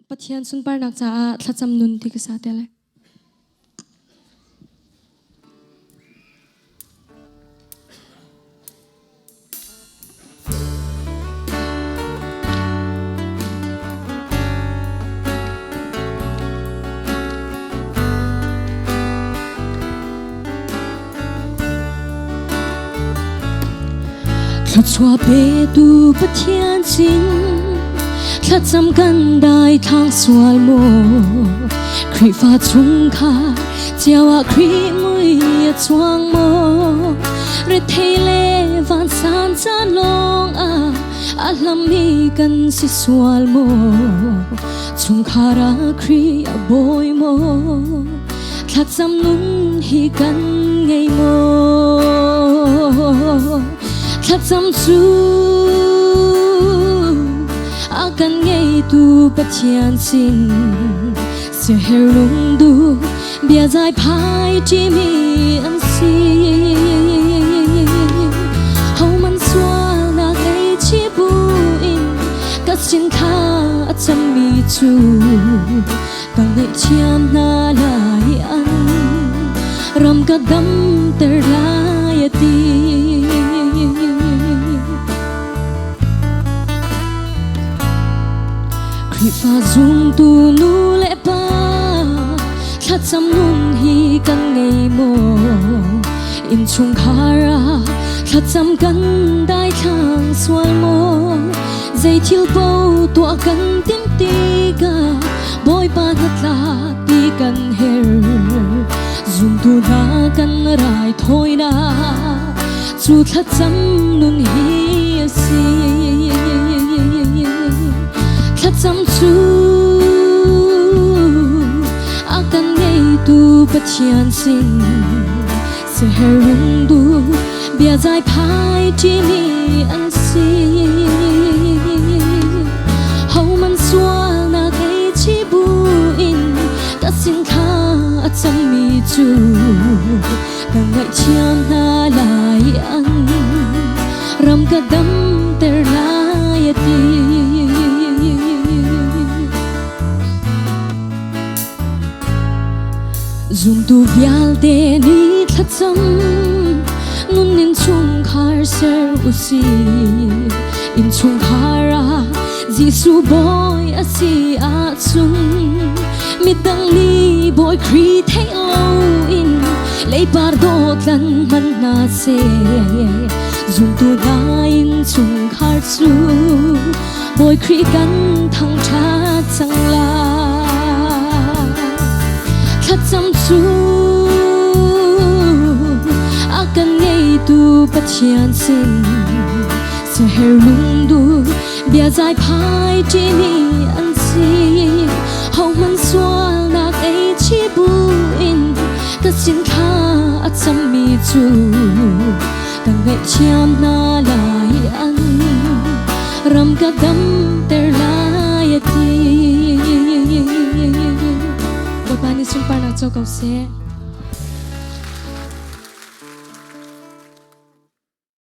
Pathian sunparnak caah thlacam nun ti ka sa te lai. Thluachuah petu Pathian sin thlacam kan dai thlang sual maw Khrihfa chungkhar cio ah Khrih mui a chuang maw Rethei le vansan caan lawng ah a hlammi kan si sual maw Chungkhar ah Khrih a bawi maw Thlacam nun hi kan ngei maw Thlacam cu a kan ngeitu Pathian sin Siaherh lungdu biazai phai ṭimi an si. Homan sualnak ei chi buin ka sin kha a cammi cu ka ngaihthiam hna lai an ram ka damter lai a ti. Khrihfa zumtu nu le pa thlacam nun hi kan ngei maw? Innchungkhar ah thlacam kan daithlang sual maw? Zei thil paoh tuah kan timh tikah Bawipa hnatlak ti kan herh. Zumtu hna kan raithawinak cu thlacam nun hi a si. Thlacam cu a kan ngeitu Pathian sin seher rungdu biazai phai ṭimi an si. Homan sualnak ei chi buin ka sin kha a cammi cu Ka ngaihthiam hna lai an ram ka damter lai a ti. Zumtu vialte nih thlacam nun in chungkhar ser usih. Innchungkhar ah Jesuh bawi a si ahcun midang nih Bawi Khrih theih loin leipar dawtlan hman hna seh. Zumtu hna innchungkhar cu Bawi Khrih kan thangṭhat cang lai. Thlacam cu a kan ngeitu Pathian sin Seher lungdu biazai phai ṭimi an si. Hohmanh sualnak ei chi buin ka sin thla a cammi cu ka ngaihthiam hna lai an ram ka damter lai a ti. Bawipa nih sunparnak co ko seh.